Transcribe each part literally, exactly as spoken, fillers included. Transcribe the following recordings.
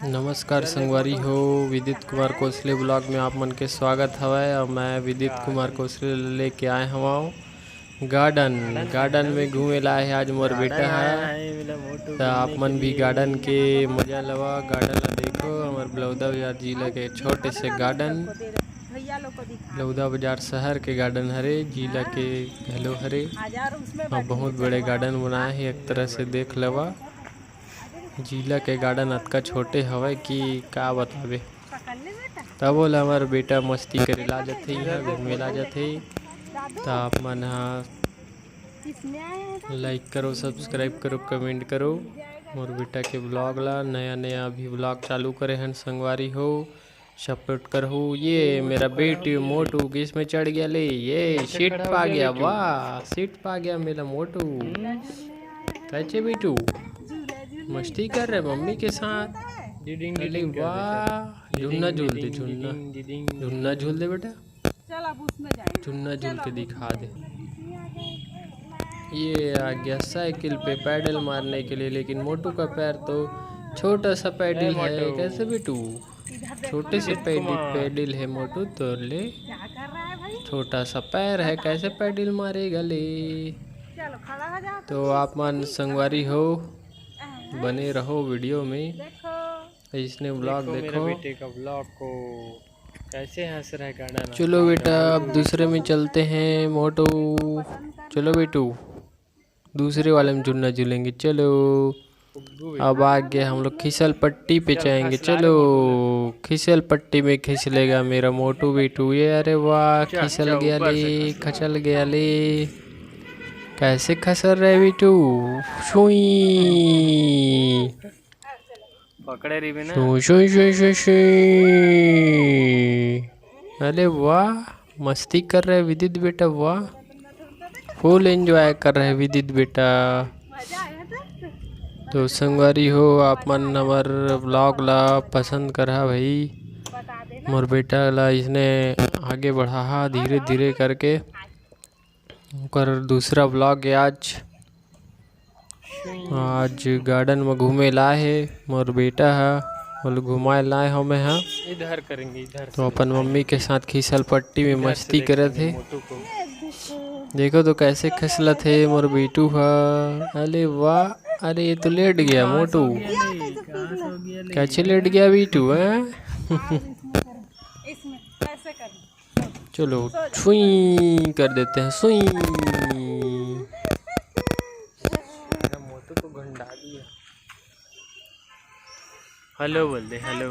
नमस्कार संगवारी हो, विदित कुमार कोसले vlog में आप मन के स्वागत हवय। और मैं विदित कुमार कोसले लेके आए हवं garden। Garden में घूमे ला हे आज मोर बेटा ह। त आप मन भी garden के मजा लवा, garden ला देखो। हमर बलौदा बाजार जिला के छोटे से garden, बलौदा बाजार शहर के garden हरे, जिला के घलो हरे। और बहुत बड़े garden बनाए हे, एक तरह से देख लेवा। जिला के garden अतका छोटे हवय कि का बताबे। तब ओला हमर बेटा मस्ती करे ला जथे, इहाँ घूमे ला जथे। त आप मन ह like करो, subscribe करो, comment करो मोर बेटा के vlog ला। नया नया अभी vlog चालू करे हन संगवारी हो, support करहु। ये मेरा बेटी मोटू किस में चढ़ गया ले, ये सीट पा गया, वाह सीट पा गया मेरा मोटू। कैसे बेटू मस्ती कर रहे मम्मी के साथ? अरे वाह, झुन्ना झूल दे, झुन्ना, झुन्ना झूल दे बेटा। चल, अब उसमें जाएंगे। झुन्ना झूल के दिखा दे। ये आ गया साइकिल पे पैडल मारने के लिए, लेकिन मोटू का पैर तो छोटा सा पैडल है। कैसे बेटू? छोटे से पैडल, पैडल है मोटू तोर ले। छोटा सा पैर है, कैसे पैडल मारेगा ले? तो आप मन संगवारी हो, बने रहो video में। इसने vlog देखो। बेटे का vlog को कैसे हंस रहा है गाना। चलो बेटा, अब दूसरे में चलते हैं मोटू। चलो बेटू, दूसरे वाले में झुलना झूलेंगे। चलो, अब आगे हम लोग खिसल पट्टी पे जाएंगे। चलो, खिसल पट्टी में खिसलेगा मेरा मोटू बेटू। ये अरे वाह, खिसल गया ले, खचल गया ले। कैसे खसल रहे बेटू? सुई। पकड़े रहिबे ना। सुई, सुई, सुई, सुई, सुई। अरे वाह, मस्ती कर रहे विदित बेटा, वाह। Full enjoy कर रहे विदित बेटा। तो संगवारी हो, आप मन हमर vlog ला पसंद करहा भाई। मोर बेटा ला इसने आगे बढ़ाहा धीरे धीरे करके। ओकर दूसरा vlog है आज। आज garden में घूमे लाए हे मोर बेटा ह, ओला घुमाए लाए हो मैं ह। इधर करेंगे, इधर तो अपन मम्मी के साथ खिसल पट्टी में मस्ती करत हे। देखो तो कैसे खसलत हे मोर बेटू ह। अरे वाह, अरे ये तो लेट गया मोटू। कैसे लेट गया बेटू है? इसमें ऐसे कर। चलो, छुई कर देते हैं, सुई। मोटू तो घंटा दिया। Hello बोल दे, hello।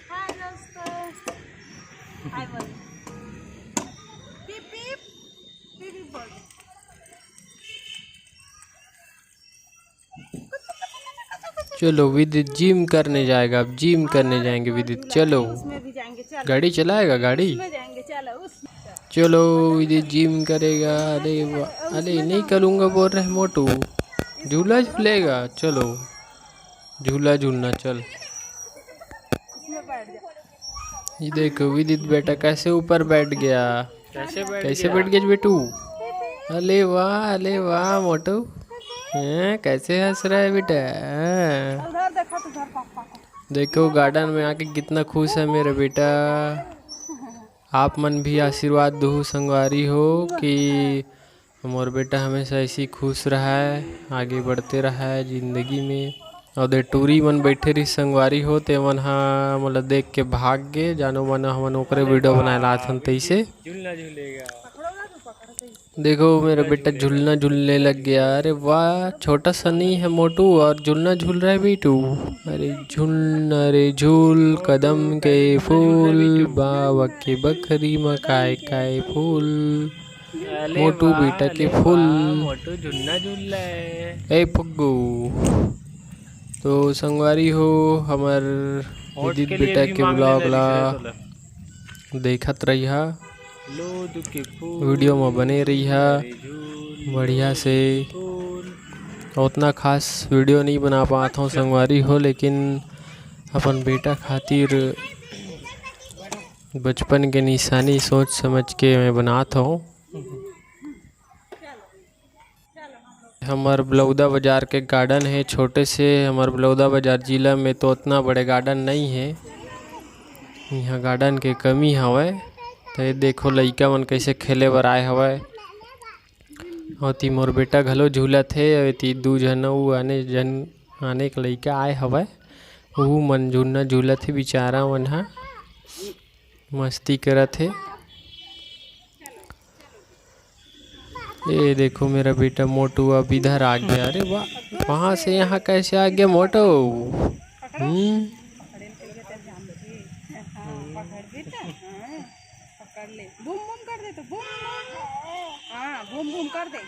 Hi दोस्तों। Hi बोल। पीप पीप, पीप पीप बोल। चलो विदित gym करने जाएगा, अब gym करने जाएंगे विदित। चलो, गाड़ी चलाएगा गाड़ी। चलो विदित gym करेगा। अरे अरे नहीं करूँगा बोल रहे मोटू, झूला झूलेगा। चलो झूला झूलना चल। ये देखो विदित बेटा कैसे ऊपर बैठ गया। कैसे बैठ कैसे गया? बैठ गया बेटू? अले वाह, अले वाह मोटू। हैं, कैसे हंस रहा है बेटा? हैं? उधर देखो, उधर पापा को। देखो garden में आके कितना खुश है मेरा बेटा। आप मन भी आशीर्वाद दो संगवारी हो कि मोर बेटा हमेशा ऐसी खुश रहा है, आगे बढ़ते रहा है जिंदगी में। और दे टूरी मन बैठे रही संगवारी हो, ते मन हा मोला देख के भाग गे, जानो मन हमन ओकरे video बनाए लात हन तैसे। देखो मेरा बेटा झूलना झूलने लग गया। अरे वाह, छोटा सा नहीं है मोटू और झूलना झूल रहा है बेटू। अरे झूलना रे झूल, कदम के फूल, बाबा के बखरी म काय काय फूल। मोटू बेटा के फूल। मोटू झुन्ना झुल्ला है। ए फुग्गू। तो संगवारी हो, हमर विदित बेटा के vlog ला देखत रहिहा। Video म बने रहिहा, बढ़िया से। उतना खास video नहीं बना पात हूँ संगवारी हो, लेकिन अपन बेटा खातिर बचपन के निशानी सोच समझ के मैं बनात हूँ। हमर बलौदा बाजार के गार्डन हे, छोटे से। हमर बलौदा बाजार जिला में तो उतना बड़े गार्डन नहीं हे, यहाँ गार्डन के कमी हवय। तो ये देखो, लइका मन कैसे खेले बर आए हवय। अउ एती मोर बेटा घलो झूलत हे, अउ एती दू झन अउ आने झन, आने के लइका आए हवय, उहू मन झूलना झूलत हे। बिचारा मन ह मस्ती करत हे। ये देखो, मेरा बेटा मोटू अब इधर आ गया। अरे वाह, वहां से यहाँ कैसे आ गया मोटू? हम्म। पकड़ ले, बूम बूम कर दे तो, बूम बूम। हाँ, बूम बूम कर दे,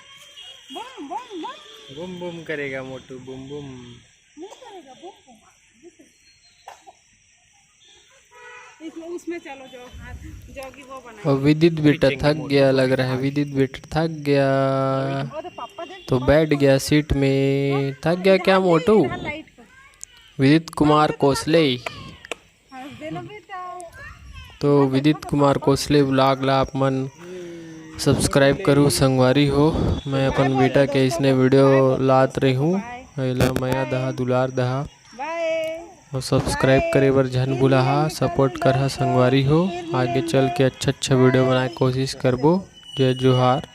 boom boom boom. Boom boom करेगा मोटू, बूम बूम। नहीं करेगा, बूम बूम। इसमें, उसमें चलो, जो हाथ, जॉगी वो बनाए। और विदित बेटा थक गया लग रहा है, विदित बेटा थक गया। और तो पापा देख, तो बैठ गया सीट में। थक गया क्या मोटू? इधर लाइट को। विदित कुमार कोसले। हंस देना बेटा। तो विदित कुमार कोसले व्लॉग ला आप मन सब्सक्राइब करू संगवारी हो। मैं अपन बेटा के इसने वीडियो लात रही हूँ। एला मया दहा, दुलार दहा। बाय। और सब्सक्राइब करे बर झन भुलाहा, सपोर्ट करहा संगवारी हो। आगे चल के अच्छा अच्छा वीडियो बनाए कोशिश करबो। जय जोहार।